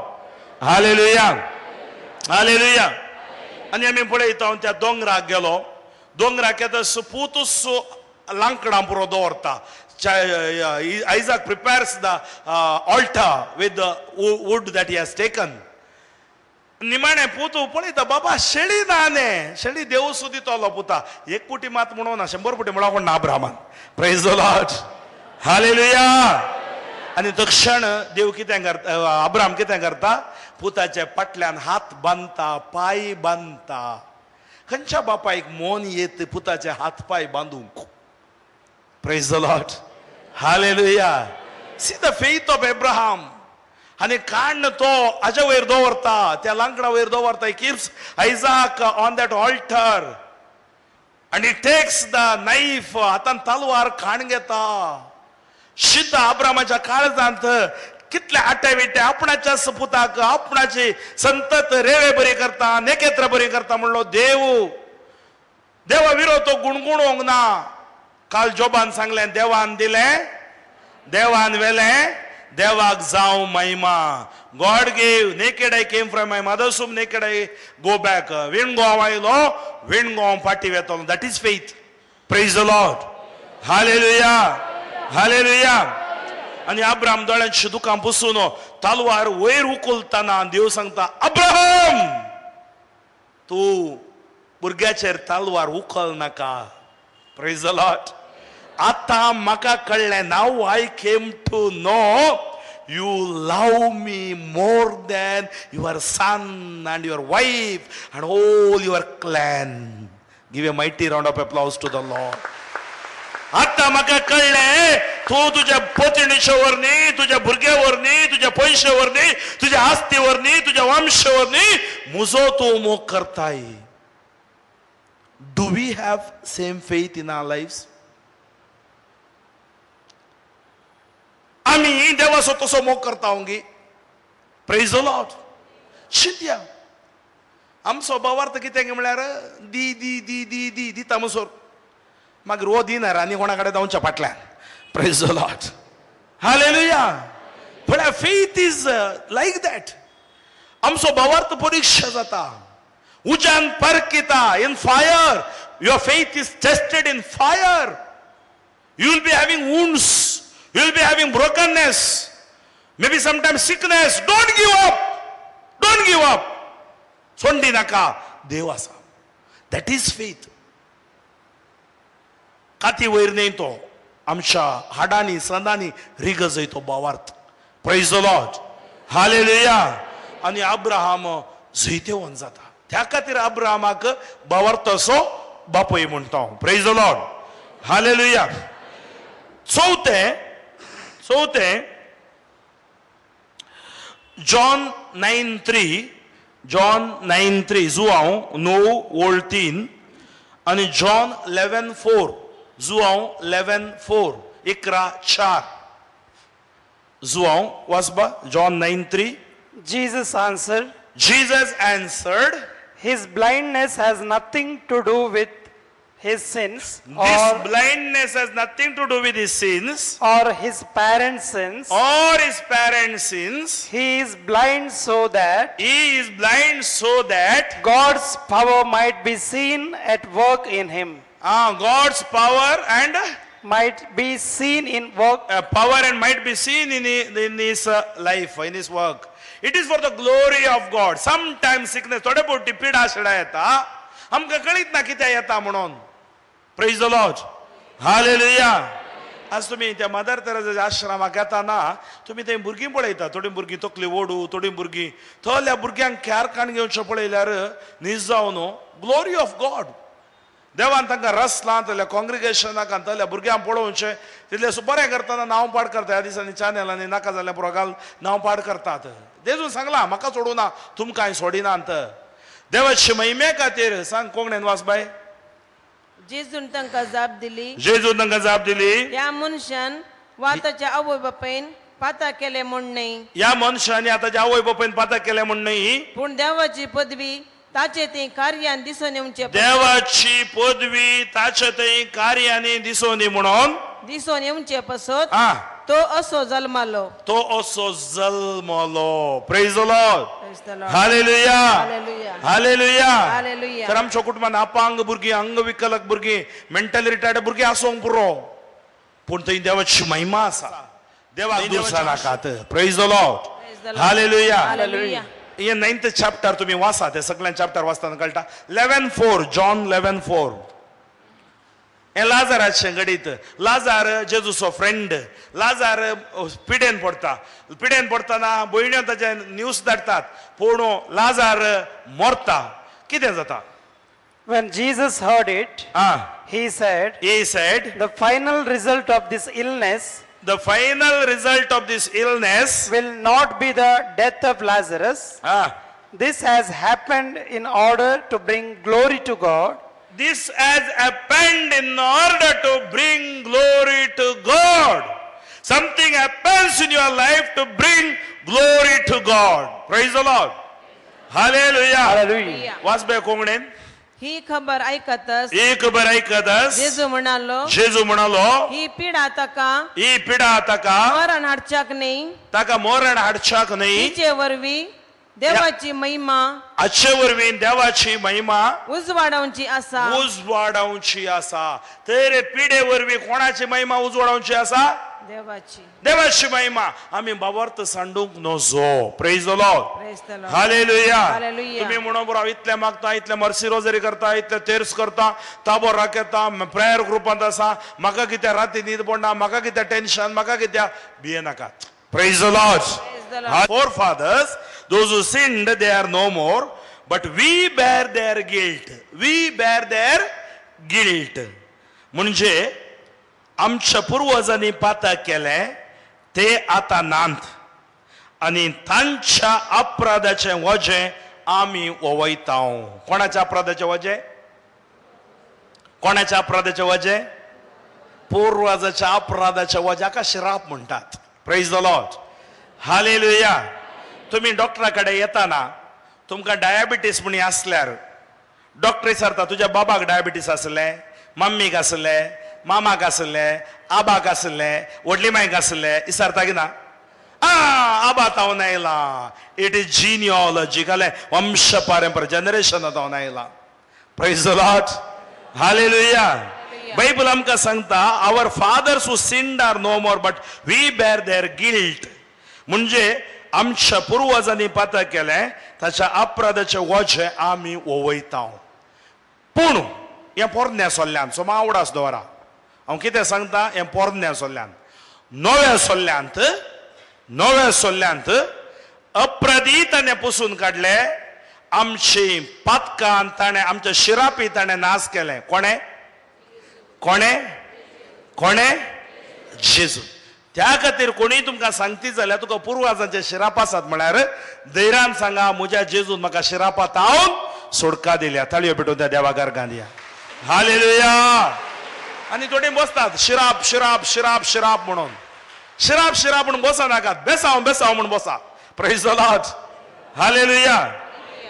Hallelujah. Hallelujah. आनी आमी पळयता त्या दोंगराक गेलो. दोंगराक येता पुतूस लांकडां पुरो दवरता. Isaac prepares the altar with the wood that he has taken. निमाणे पुतू पळयता बाबा शेळी ना न्हे, शेळी देव सुदितलो पुता. एक पुटी मात म्हणून ना, 100 पुटी म्हणून कोण ना अब्राहमान. Praise the Lord. Hallelujah. आनी तक्षण देव कितें करता, अब्राहम कितें करता, पुताच्या फाटल्यान हात बांदता, पांय बांदता. खंयच्या बापायक मोन येत पुताचे हात पांय बांदूंक? Praise the Lord. Hallelujah. See the faith of Abraham. आनी काण्ण तो हाज्या वयर दवरता, त्या लांकडा वयर दवरता. He keeps Isaac on that altar and he takes the knife. हातान तलवार काण घेता. शिद्द अब्रामाच्या काळजांत कितले आटे विटे आपणाच्या सपुताक आपणाची संतत रेवे बरी करता, नेकेत्र बरी करता म्हणलो देव. देवा विरोध तो गुणगुणोंक ना. काल जोबान सांगलें, देवान दिलें, देवान वेलें, देवाक जावं महिमा. God gave, naked I came from my mother's womb, naked I go back. विणगो आयलो, विणगो फाटी वेतलो. That is faith. Praise the Lord. Hallelujah. Hallelujah. आनी अब्राहम दोळ्यांची दुकां पुसून तलवार वयर उखलतना देव सांगता, अब्राहम तूं भुरग्याचेर तलवार उखल नाका. Praise the Lord. आतां म्हाका कळ्ळें, now I came to know you love me more than your son and your wife and all your clan. Give a mighty round of applause to the Lord. आतां म्हाका कळ्ळें, तूं तुज्या पतिणीच्या वरनी, तुज्या भुरग्या वरनी, तुज्या पयशे वरनी, तुज्या आस्ती वरनी, तुज्या वंश वरनी म्हजो तूं मोग करताय. Do we have same faith in our lives? आमी देवाचो तसो मोग करता गी? Praise the Lord. चिंतया आमचो भावार्थ कितें म्हळ्यार दी दी दी दी दी दिता म्हणसर मागीर हो दिना आनी कोणा कडेन धांवच्या फाटल्यान. Praise the Lord. Hallelujah. म्हळ्यार faith is like that. आमचो भावार्थ परिक्षा जाता, उज्यान Parkita. In fire your faith is tested in fire. You will be having wounds, you will be having brokenness, maybe sometimes sickness. Don't give up. Don't give up. सोंडी नाका, देव आसा. That is faith. काती वयर न्हय तो आमच्या हाडांनी संदांनी रिगजयतो भावार्थ. Praise the Lord. Hallelujah. आनी अब्राहम जैतेवन जाता. त्या खातीर अब्राहमाक भावार्थ असो बापूय म्हणटा. Praise the Lord. हालेलुया. चवथें, चवथें जॉन 9:3, जॉन 9:3, जुआंव 9:3 आनी जॉन 11:4, जुआंव 11:4, 11:4, जुआंव वाचपा John 9:3. Jesus answered, Jesus answered, his blindness has nothing to do with his sins, this blindness has nothing to do with his sins, or his parents' sins, or his parents' sins. He is blind so that, he is blind so that God's power might be seen at work in him. God's power and might be seen in work. Power and might be seen in his life, in his work. It is for the glory of God. Sometimes sickness, थोडे पोटी पिडा Shida येता, आमकां कळीत ना कित्याक येता म्हणून. Praise the Lord. Hallelujah. आज तुमी त्या मदर तेरेजाच्या आश्रमाक येताना तुमी थंय भुरगीं पळयता, थोडीं भुरगीं तकली ओडू, थोडीं भुरगीं थोड्या भुरग्यांक खेर काण घेवचें पळयल्यार नीज जावन ग्लोरी ऑफ गॉड. देवान तांकां रसलां, थंयल्या कॉंग्रिगेशनाक थंयल्या भुरग्यांक पळोवचें, तितलें सो बरें करतना नांव पाड करता. ह्या दिसांनी चॅनलांनी नाका जाल्यार पुरो घाल नांव पाड करतात. जेजून सांगलां म्हाका सोडूं ना, तुमकां हांवें सोडिना. देवाचे महिमे खातीर सांग कोंकणीन वाच बाय. जेजून तांकां जाप दिली, जेजून तांकां जाप दिली, ह्या मनशान वा ताच्या आवय बापायन पाता केले म्हूण न्हय, ह्या मनशान ताच्या आवय बापायन पाता केले म्हूण न्हय, पूण देवाची पदवी ताचे थंय कार्यान दिसून येवचे, देवाची पदवी ताचे थंय कार्यानी दिसून म्हणून, दिसून येवचे पासत तो असो जल्मालो, तो असो जल्मलो. Praise the Lord. Hallelujah. Hallelujah. Hallelujah. तर आमच्या कुटुंबान अपांग भुरगीं, अंगविकलक भुरगीं, मेंटली रिटायर्ड भुरगीं आसूंक पुरो, पूण थंय देवाची महिमा आसा. देवाक दुर्सा नाकात. Praise the Lord. Hallelujah. Hallelujah. हे 9th chapter तुम्ही वाचा, ते सगळ्यां चॅप्टर वाचताना कळटा. 11:4, जॉन 11:4. हें लाजाराचें घडीत. लाजार जेजूचो फ्रेंड. लाजार पिडेन पडटा, पिडेन पडटना भयण्यो ताचे न्यूज धाडटात, पूण लाजार मरता. कितें जाता? When Jesus heard it, he said, he said, the final result of this illness, the final result of this illness will not be the death of Lazarus. This has happened in order to bring glory to God. This has happened in order to bring glory to God. Something happens in your life to bring glory to God. Praise the Lord. Hallelujah. Hallelujah. वाच कोंकणीन. ही खबर ऐकतच, ही खबर ऐकतच जेजू म्हणालो, जेजू म्हणालो, ही पिडा ताका, ही पिडा ताका मरण हाडच्याक न्हय, ताका मरण हाडच्याक न्हय, तिचे वरवीं देवाची महिमा, हाचे वरवीं देवाची महिमा उजवाडावची आसा, उजवाडावची आसा. तर पिडे वरवीं कोणाची महिमा उजवाडावची आसा? देवाची, देवाची महिमा. आमी बाबर्थ सांडूंक नजो. Praise the Lord. Hallelujah. तुमी म्हणून बरो इतलें मागता, इतलें मर्सी रोजरी करता, इतलें तेर्स करता, ताबो राखता, प्रेयर ग्रुपांत आसा, म्हाका कित्याक राती न्हीद पडना, म्हाका कित्याक टेन्शन, म्हाका कित्याक, भिये नाकात. Praise the Lord. Forefathers, those who sinned, they are no more, but we bear their guilt. We bear their guilt. म्हणजे आमच्या पूर्वजांनी पातक केलें ते आतां नात, आनी तांच्या अपराधाचें वजें आमी ओवयता. कोणाच्या अपराधाचें वजें? कोणाच्या अपराधाचें वजें? पूर्वजाच्या अपराधाच्या वज्याका शिराप म्हणटात. Praise the Lord. Hallelujah. तुमी डॉक्टरा कडेन येताना तुमकां डायबिटीस म्हणी आसल्यार डॉक्टर विचारता, तुज्या बाबाक डायबिटीस आसलें, मम्मीक आसलें, मामाक आसलें, आबाक आसलें, व्हडली मायक आसलें, विचारता की ना? आबा तावन आयला. It is जिनियोलॉजी, कळ्ळें? वंश पारंपर जनरेशन तावन आयला. Praise the Lord. Hallelujah. Bible आमकां सांगता, our fathers who sinned are no more, but we bear their guilt. म्हणजे आमच्या पुर्वजांनी पातक केलें ताच्या अपराधाचें वजें आमी ओवयता. पूण हें पोरण्या सोल्ल्यान सो आवडास दवरा, हांव कितें सांगता, हें पोरण्या सोल्ल्यान, नव्या सोल्ल्यांत, नव्या सोल्ल्यांत अपराधी ताणें पुसून काडले, आमची पातकां ताणें, आमच्या शिरापी ताणें नाश केलें. कोणें? कोणें? कोणे? जेजू. त्या खातीर कोणीय तुमकां सांगती जाल्यार तुका पुर्वाजांचे शिराप आसात म्हळ्यार धैर्यान सांगा, म्हज्या जेजून म्हाका शिरापात हांव सोडका दिल्या. ताळयो पेटोवन त्या देवाघर गांधया. हालेलुया. आनी थोडीं बसतात शिराप शिराप शिराप शिराप म्हणून. शिराप शिराप म्हणून बसा नाकात, बेसांव बेसांव म्हणून बसा. Praise the Lord. Hallelujah.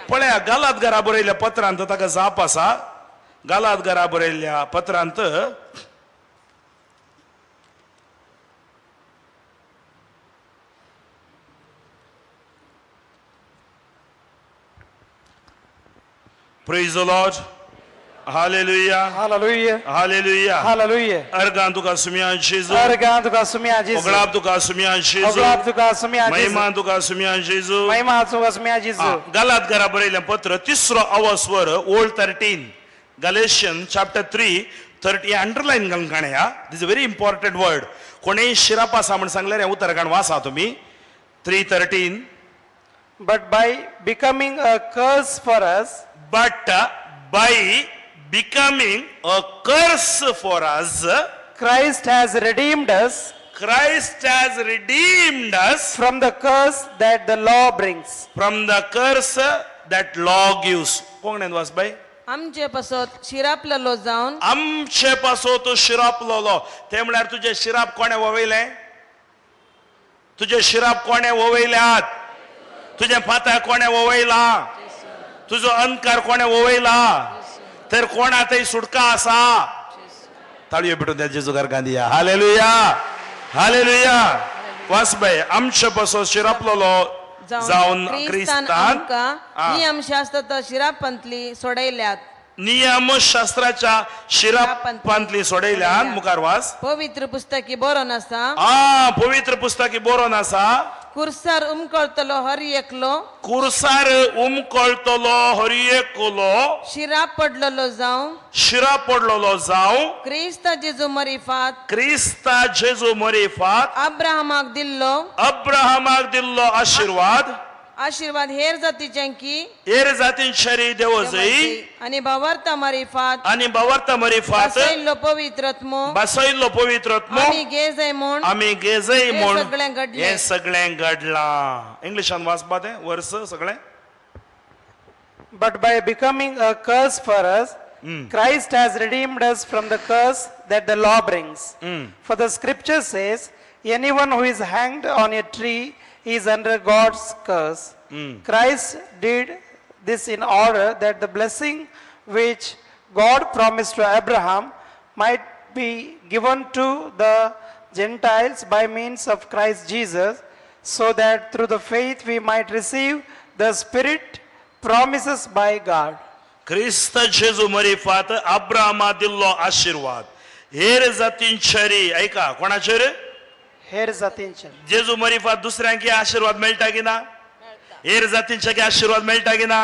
पळया गालात घरा बरयल्ल्या पत्रांत ताका जाप आसा. गालात घरा बरयल्ल्या पत्रांत Praise the Lord. Hallelujah. Hallelujah. Hallelujah. Hallelujah. अर्गां तुका सुम्या जेजू. अर्गां तुका सुम्या जेजू. ओगळाप तुका सुम्या जेजू. ओगळाप तुका सुम्या जेजू. महिमा तुका सुम्या जेजू. महिमा तुका सुम्या जेजू. गालात घरा बरयलें पत्र तिसरो अवस्वर ओल्ड 13 Galatian chapter 3:30 underline घालून काणया. This a very important word. कोणेय शिराप आसा म्हण सांगल्यार हें उतर काण वाचा तुमी. 3:13. But by becoming a curse for us, but by becoming a curse for us, Christ has redeemed us. Christ has redeemed us from the curse that the law brings. From the curse that law gives. कोण वास बाई? आमचे पासत शिरापलेलो जावन. आमचे पासत शिरापलेलो. ते म्हळ्यार तुजे शिराप कोणे ववयले? तुजे शिराप कोणे ववयल्यात? तुजें पाता कोणे ववयला? तुजो अहंकार कोणे ववयला? तर कोणा थंय सुटका आसा. ताळयो पेटून त्या जेजूकार गांधिया. हालेलुया. हालेलुया. वासबाय आमचे पासून शिरापलेलो जावन क्रिस्तान आमकां नियमशास्त्र शिरापांतली सोडयल्यात. नियमशास्त्राच्या शिरापांतली सोडयल्यात. मुखार वास. पवित्र पुस्तकी बरोवन आसा. आ पवित्र पुस्तकी बरोवन आसा. कुर्सार उमकळतलो हर एकलो. कुर्सार उमकळतलो हर एकलो. शिराप पडलेलो जावं. शिराप पडलेलो जावं. क्रिस्ता जेजू मरिफात. क्रिस्ता जेजू मरिफात. अब्राहमाक दिल्लो. अब्राहमाक दिल्लो आशीर्वाद. आशीर्वाद हेर जातीच्यांकी. हेर जातींचेर देवजई. आनी भावार्था मरिफात. आनी भावार्था मरिफात. बसयल्लो पवित्र आत्मो. बसयल्लो पवित्र आत्मो. आमी गेजय म्हूण. आमी गेजय म्हूण. हें सगळें घडलें. हें सगळें घडलां. इंग्लिशान वाचपा तें वर्स सगळें. But by becoming a curse for us, Christ has redeemed us from the curse that the law brings. For the scripture says, anyone who is hanged on a tree is under God's curse. Christ did this in order that the blessing which God promised to Abraham might be given to the Gentiles by means of Christ Jesus, so that through the faith we might receive the Spirit promises by God. Christ जेजू मरिफात अब्राहमा दिल्लो आशीर्वाद हेर जातींचेर. ऐका कोणाचेर? हेर जातींचेर. जेजू मरिफात दुसऱ्यांकी आशीर्वाद मेळटा की ना? हेर जातींचे की आशीर्वाद मेळटा की ना?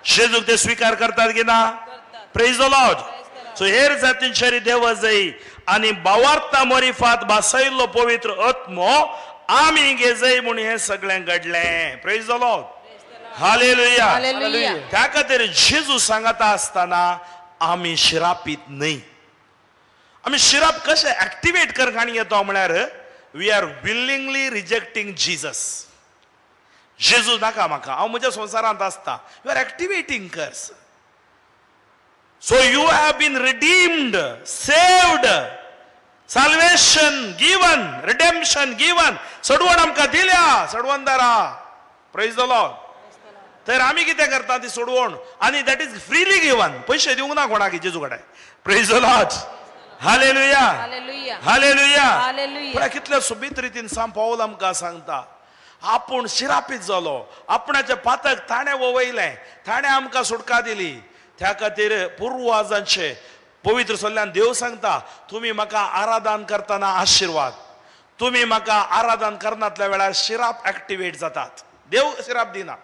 जेजूक ते स्वीकार करतात की ना? Praise the Lord. सो हेर जातींचेर देव जई आनी भावार्था मरिफात बसयल्लो पवित्र आत्मो आमी घेजय म्हूण हें सगळें घडलें. Praise the Lord. Hallelujah. Hallelujah. त्या खातीर जेजू सांगता आसतना आमी शिरापीत न्हय. आमी शिराप कशें एक्टिवेट करपाक येता म्हळ्यार we are willingly rejecting Jesus. जेजू नाका म्हाका, हांव म्हज्या संवसारांत आसता. You are activating curse. So you have been redeemed, saved, salvation given, redemption given. सडवण आमकां दिल्या सडवणदारा. Praise the Lord. तर आमी कितें करता ती सोडवण आनी that is freely given. पयशे दिवंक ना कोणाक जेजू कडेन. Praise the Lord. Hallelujah. Hallelujah. पळय कितल्या सोबीत रितीन सांत पावल आमकां सांगता आपूण शिरापीत जालो, आपणाचें पातक ताणें ववयलें, ताणें आमकां सुटका दिली. त्या खातीर पुर्वाजांचे पवित्र सल्ल्यान देव सांगता तुमी म्हाका आराधन करतना आशिर्वाद, तुमी म्हाका आराधन करनातल्या वेळार शिराप एक्टिवेट जातात. देव शिराप दिना.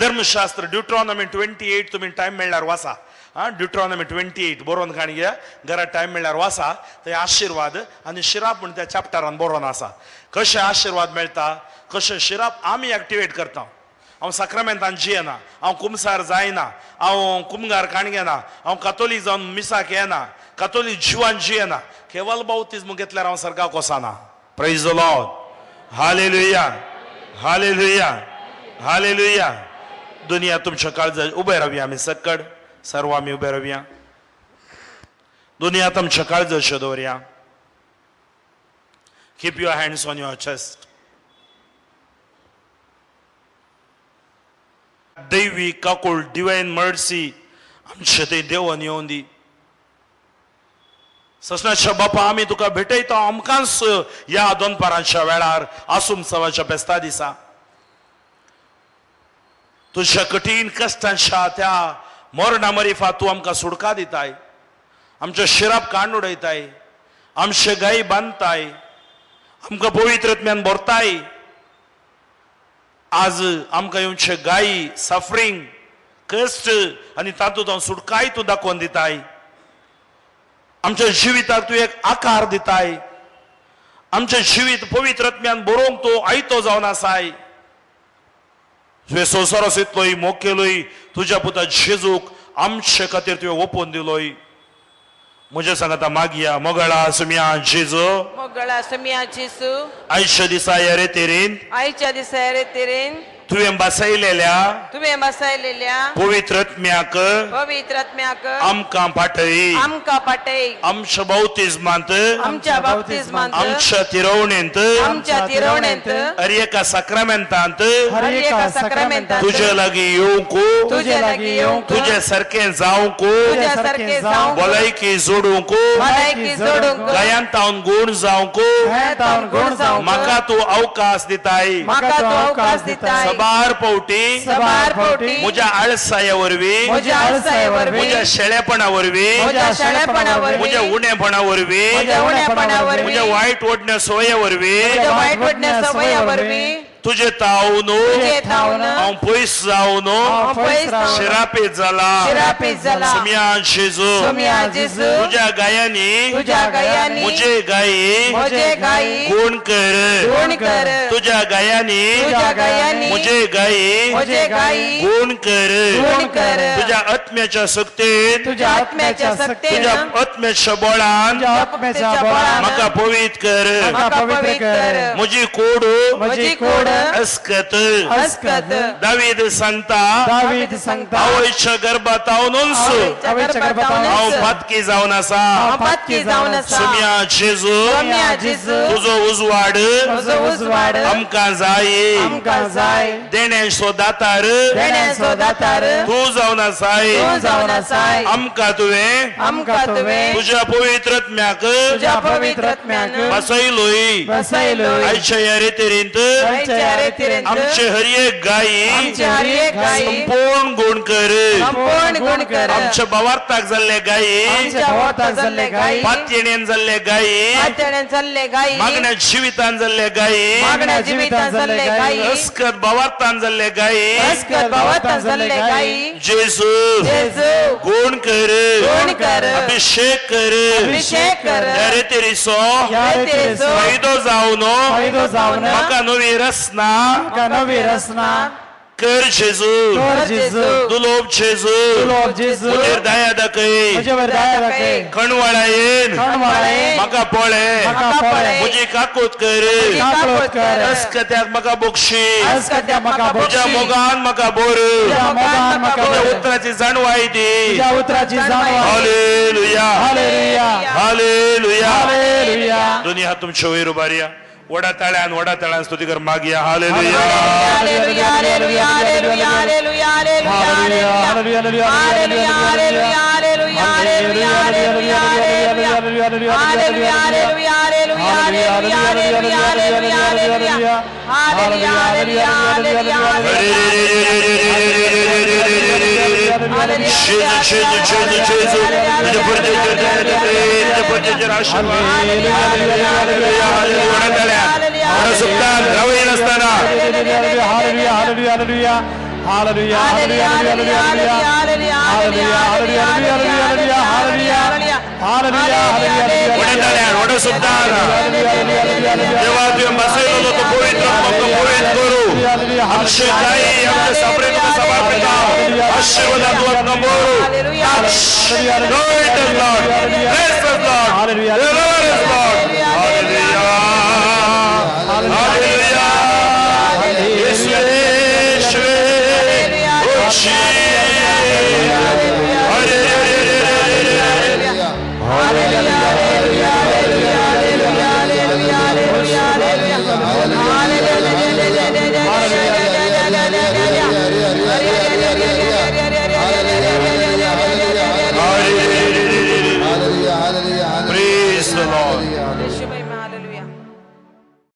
धर्मशास्त्र ड्युट्रॉनॉमी 28 तुमी टायम मेळ्ळ्यार वाचा. आं ड्युट्रॉनॉमी 28 बरोवन काणी घ्या, घरा टायम मेळ्ळ्यार वाचा. थंय आशिर्वाद आनी शिराप म्हूण त्या चॅप्टरान बरोवन आसा. कशें आशिर्वाद मेळटा, कशें शिराप आमी एक्टिवेट करता. हांव साक्रामेंतान जियेना, हांव कुमसार जायना, हांव कुमगार काणगेना, हांव कातोलीक जावन मिसाक येना, कातोलीक जिवान जियेना. केवल बावतिज्म घेतल्यार हांव सर्गाक वचना. Praise the Lord. Hallelujah, hallelujah, hallelujah. दुनिया तुमच्या काळजा उबे रावया आमी सक्कड सर्व आमी उबे रावया. दुनिया तुमच्या काळजाचेर दवरया. Keep your hands on your chest. दैवी काकूळ, डिवायन मर्सी आमचे ते देवान येवन दी. ससनाच्या बापा आमी तुका भेटयता आमकांच ह्या दोनपारांच्या वेळार आसुमसवाच्या फेस्ता दिसा तुज्या कठीण कश्टांच्या त्या मरणा मरिफा तूं आमकां सुडका दिताय, आमचे शिराप काण उडयताय, आमचे गाय बांदताय, आमकां पवित्र आत्म्यान भरताय. आज आमकां येवचे गायी सफरींग कश्ट आनी तातूंत हांव सुटकाय तूं दाखोवन दिताय. आमच्या जिविताक तूं एक आकार दिताय. आमचें जिवीत पवित्र आत्म्यान बरोवंक तूं आयतो जावन आसाय. तुवें संवसार इतलोय मोग केलोय, तुज्या पुता जेजूक आमचे खातीर तुवें ओपून दिलोय. म्हज्या सांगाता मागया मोगळा सुम्या जेजू, मोगळा सुम्या जेजू, आयच्या दिसा ह्या रेतेरीन, आयच्या दिसा ह्या रेतेरीन तुवें बसयलेल्या, तुवें बसयलेल्या पवित्र आत्म्याक, पवित्र आत्म्याक आमकां पाटय, आमकां पाटय. आमच्या बाप्तिज्मांत, आमच्या बाप्तिज्मांत, आमच्या तिरवणेंत, आमच्या तिरवणेंत, हर एका साक्रामेंतांत, हर एका साक्रामेंतांत तुजे लागीं येवंक, तुजे लागीं येवंक, तुजे सारकें जावंक, तुज्या सारकें जावंक, भलायकी जोडूंक, भलायकी जोडूंक, गायांतावन गूण जावंक, गायांतावन गूण जावंक, म्हाका तूं अवकाश दिताय, म्हाका तूं अवकाश दिताय. सबार पावटी, सबार पावटी, म्हज्या आळसाये वरवीं, म्हज्या आळसाये वरवीं, म्हज्या शेळेपणा वरवीं, म्हज्या शेळेपणा वरवीं, म्हज्या उणेपणा वरवीं, म्हज्या उणेपणा वरवीं, म्हज्या वायट ओडण्या सवये वरवीं, म्हज्या वायट ओडण्या सवये वरवीं, तुजे तावन, तुजे तावन हांव पयस जावन, हांव पयस जावन, शिरापीत जाला, शिरापीत जाला. सुम्या जेजू, सुम्या जेजू, तुज्या गायांनी, तुज्या गायांनी, म्हजे गायी, म्हजे गायी गुण कर, गुण कर. तुज्या गायांनी, तुज्या गायांनी, म्हजे गायी, म्हजे गायी गुण कर, गुण कर. तुज्या आत्म्याच्या शक्तीन, तुज्या आत्म्याच्या शक्तीन, तुज्या आत्म्याच्या बळान, तुज्या आत्म्याच्या बळान म्हाका पवित्र कर, म्हाका पवित्र कर. म्हजी कोड, म्हजी कोड अस्कत, अस्कत. दावीद सांगता, दावीद सांगता, आवयच्या गर्भात हांव आवयच्या गर्भात हांव पातकी जावन आसा, हांव पातकी जावन आसा. सुम्या जेजू, सुम्या जेजू, तुजो उजवाड, तुजो उजवाड आमकां जाय, आमकां जाय. देण्याचो दातार, देण्याचो दातार तूं जावन आसाय, तूं जावन आसाय. आमकां तुवें, आमकां तुवें तुज्या पवित्र आत्म्याक, तुज्या पवित्र आत्म्याक बसयलोय, बसयलोय. आयच्या ह्या रेतेरींत, आयच्या रेतेरींत, आमचे हर एक गायी, आमचे हर एक गायी संपूर्ण गुण कर, संपूर्ण गुण कर. आमच्या भावार्थाक जाल्ले गायी, आमच्या भावार्थाक जाल्ले गायी, पातयेणेन जाल्ले गायी, पातयेणेन जाल्ले गायी, मागण्या जिवितान जाल्ले गायी, मागण्या जिवितान जाल्ले गायी, अस्कत भावार्थान जाल्ले गायी, अस्कत भावार्थान जाल्ले गायी, जेजू, जेजू गुण कर, गुण कर, अभिषेक कर, अभिषेक कर. ह्या रेतेरीचो, ह्या रेतेरीचो फायदो जावन, फायदो जावन, म्हाका नवी रचना, म्हाका नवी रचना कर जेजू, कर जेजू. दुलोब जेजू, दुलोब जेजू, म्हजेर दया दाखय, म्हजेर दया दाखय. खणवाळायेन खणवाळायेन म्हाका पळय, म्हाका पळय, म्हजी काकूत कर, काकूत कर. अस्कत्याक म्हाका बक्षी, अस्कत्याक म्हाका बक्षी, तुज्या मोगान म्हाका बोर, तुज्या मोगान म्हाका तुज्या बोर, उतराची जाणवाय दी, तुज्या उतराची जाणवाय. Hallelujah, hallelujah, hallelujah, hallelujah. दोन्ही हात तुमच्या वयर उबारया. वडा ताळ्यान स्तुती कर मागया. Hallelujah, hallelujah, hallelujah, hallelujah, hallelujah, hallelujah, hallelujah, hallelujah, hallelujah, hallelujah, hallelujah, hallelujah, hallelujah, hallelujah, hallelujah, hallelujah, hallelujah, hallelujah, देवा तुवें बसयलो तो पवित्र पवित्र करूं आमचे गायी आमचे सापरे तुका समर्पिता. आशीर्वाद तूं आमकां बरो. Do it, Lord. Bless us, Lord. Hallelujah.